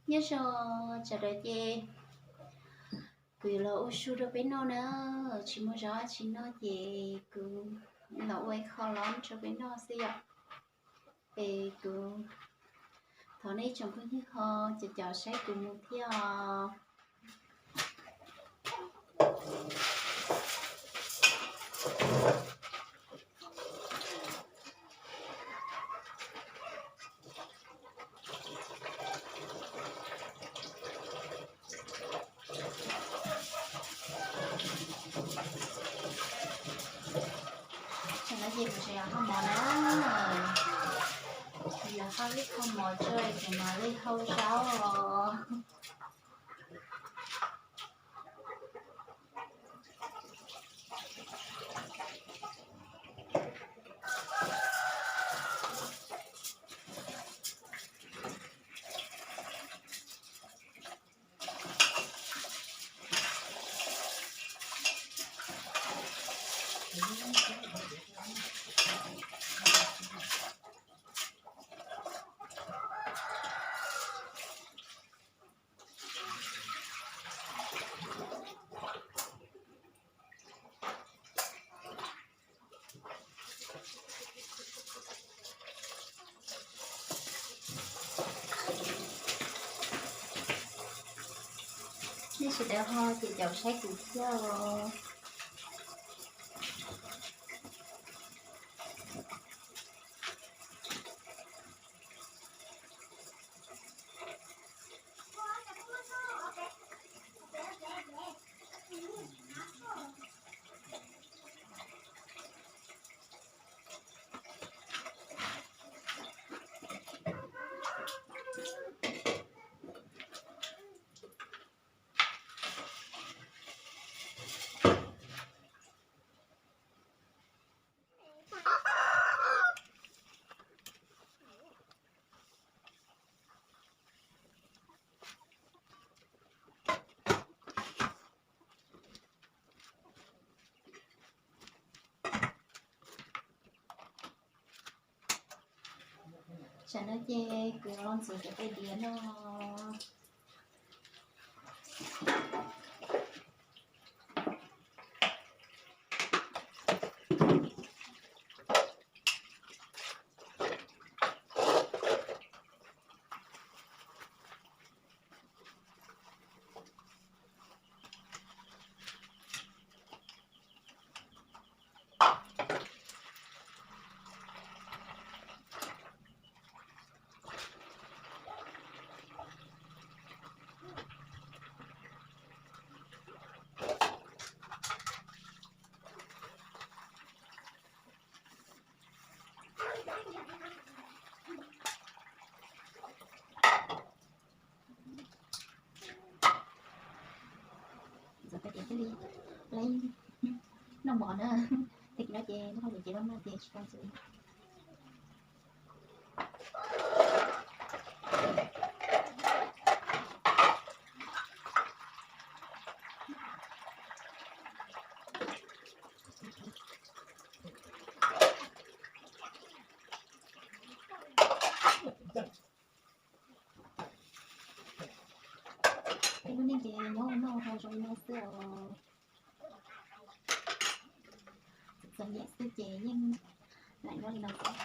Nyob zoo sawv daws ces kuv yuav los ua su rau peb noj na, tsis muaj zog tsis noj ces kuv los ua ib qho los rau peb noj xwb yom. Es kuv thov nej tsoom phooj ywg ho caum caum saib kuv mus thiab os. Tam no ces kuv tseem yog hau mov na, yog hau ib qho mov tso kuv mam li hau zaub os. Nej sawv daws ho caum caum saib kuv thiab os. Tam no ces kuv los ntxuav cov tais diav no. Ntxuav tais diav thiaj li noj mov na. Tej no ces noj hauj lwm ces loj mag ces tsis tau ntxuav. Peb lub neej ces nyob ua noj ua haus zoo li no xwb os. Txom nyem xwb ces yeej lam nyob li no xwb.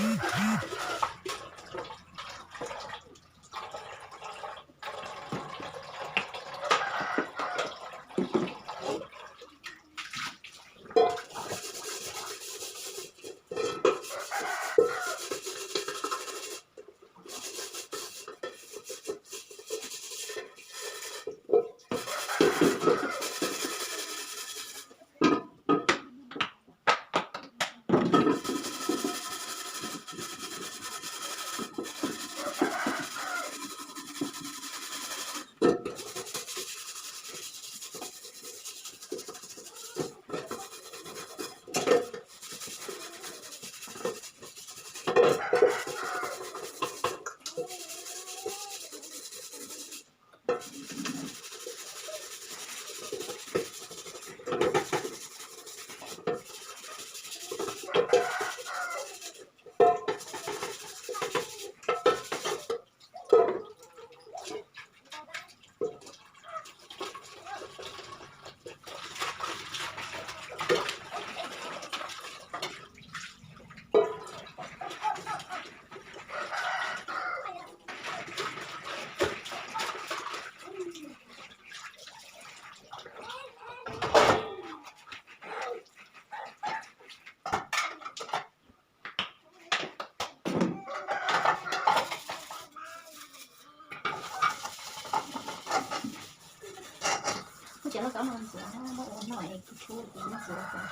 Kuv cov lauj kaub no ntxuav, muab ua noj es kuv tshub kuv ntxuav kom.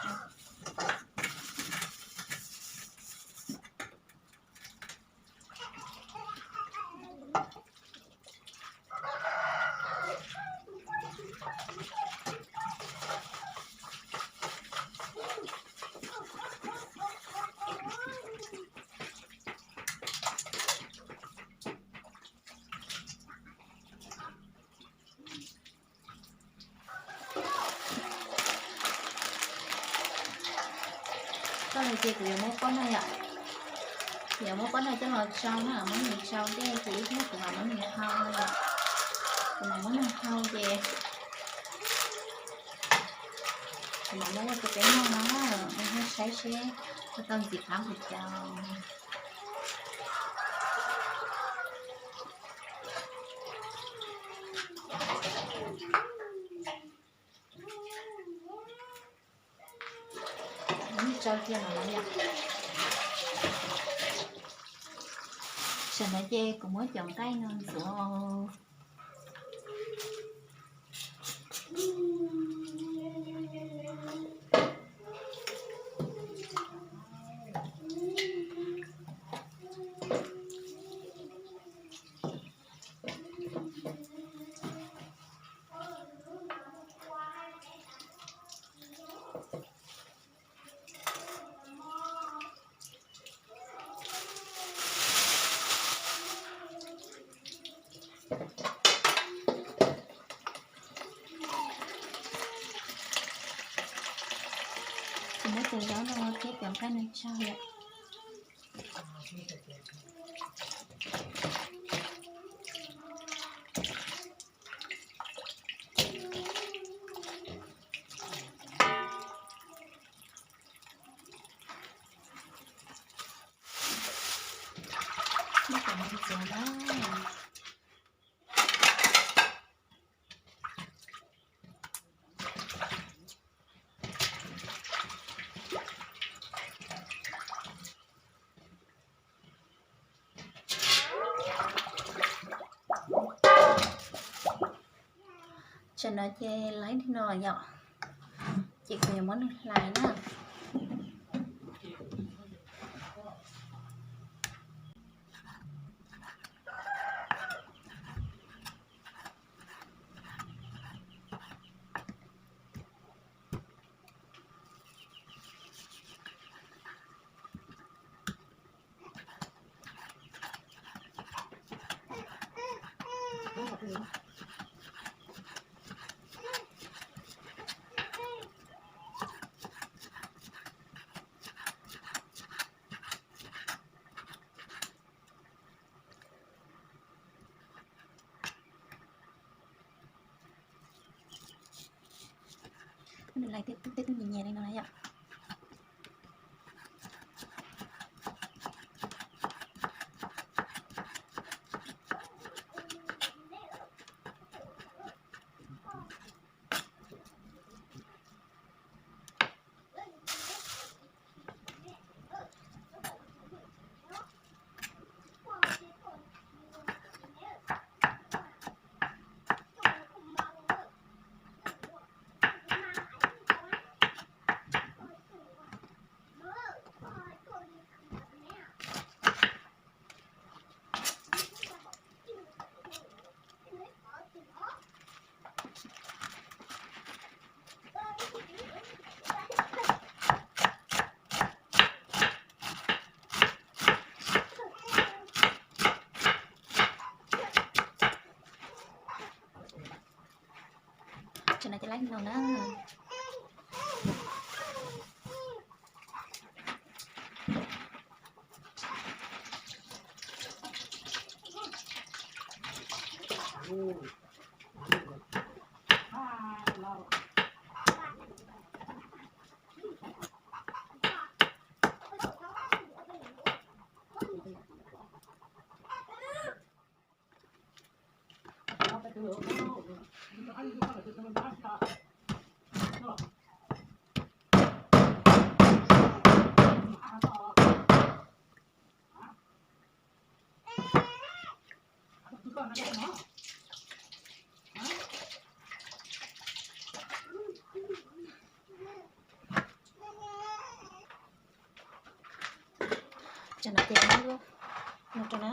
Tau no ces kuv yuav muab pob no yom, kuv yuav muab pob no coj los tsau na, muab nws tsau dej ces ib hnub kuv mam muab nws hau yom. Kuv mam muab nws hau ces kuv mam muab ua rau peb noj no na, nej saib seb kuv tau ntxiv qab npaum cas. Tsau cia no yom. Tam no ces kuv muab cov nqaij no ntxuav. Kuv muab tus zaub no thiab cov nqaij no tsau yom. Muab cov no ntxuav na. Tam no ces laib li no yom, ces kuv yuav muab nws hlais na. Nws laib tej tug nyias nyias li no yom. Ces laib no na. Tsam no ces muab lub no rau na,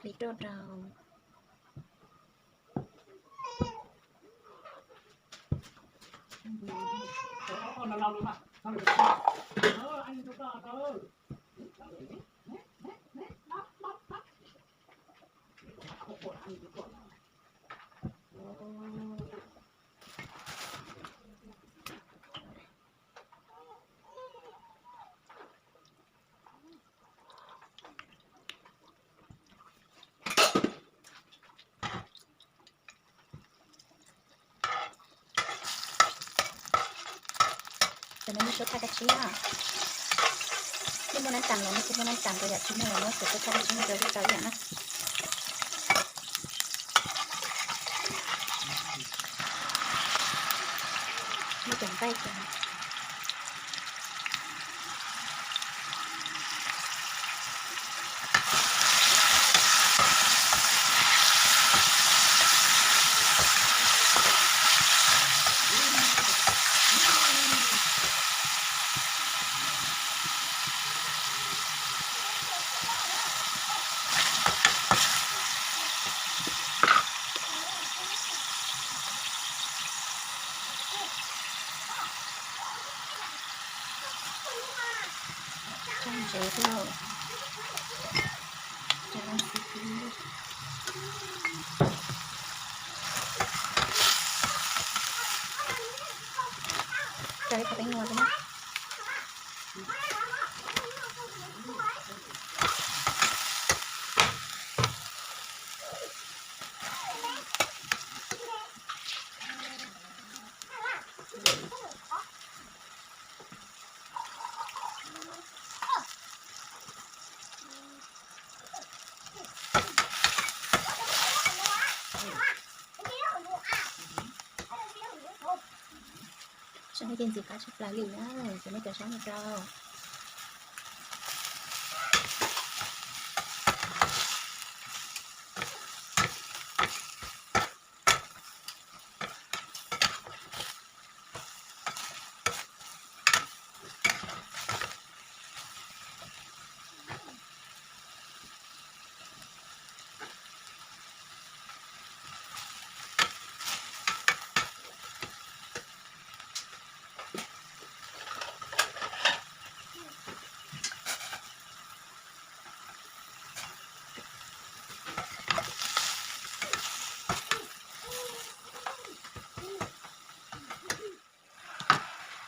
hliv rau rau. Cov no yog suab thaj kab tsib na. Nej muaj nab tas los nej kuj muaj nab tas rau, yam tsis muaj los muab suab thaj kab tsib rau, rau ib yam na. Muab cov nqaij cov Tso ntsev thiab. Rau ib qho teeb no thiab na. Saib nej tej ntxim qab tshaj plaws li na, ces nej cov saib no rau.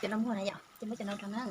Cov no muag na yom, ces muab cov no rau na.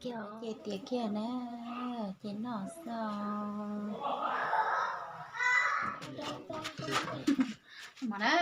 Ces tiav kiag na, ces noj xwb. Mas na,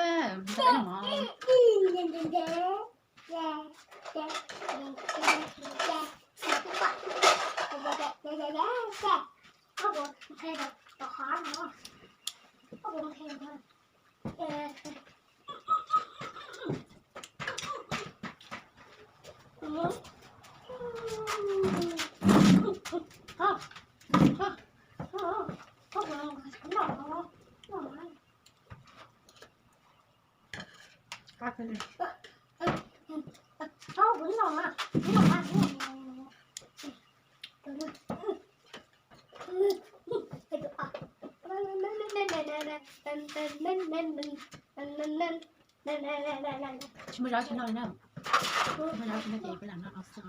Tsis muaj zaub tsis noj li na. Tsis muaj zaub tsis noj ces peb lam noj no xwb.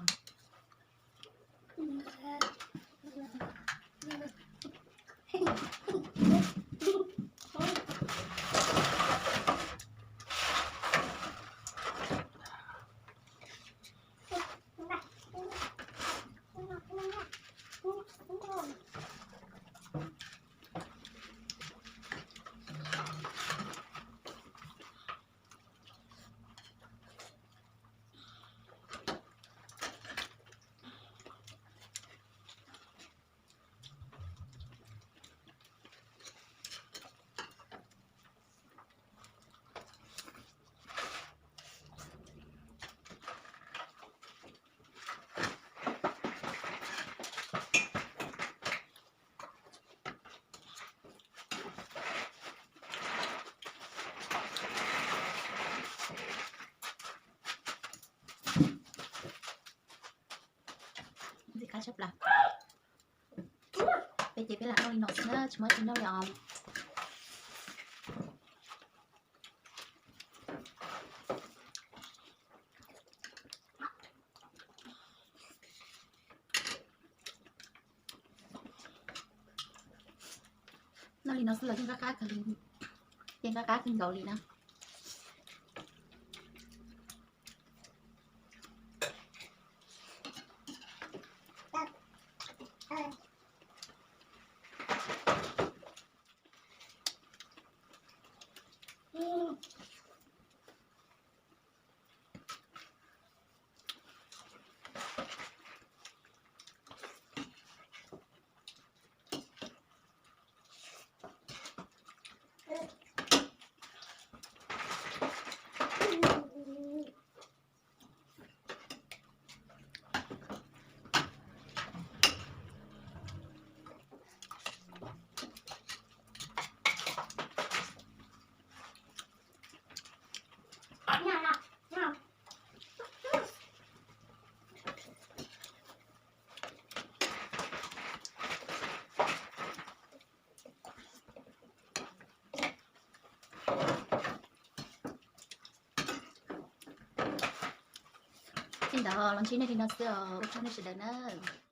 Ntxim qab tshaj plaws. Peb ces peb lam noj li no xwb na, tsis muaj tsis noj li os. Noj li no xwb los yeej qab qab kawg li, yeej qab qab kawg nkaus li na. Li ntawd los ntsib nej li no xwb os, ua tsaug nej sawv daws nawb.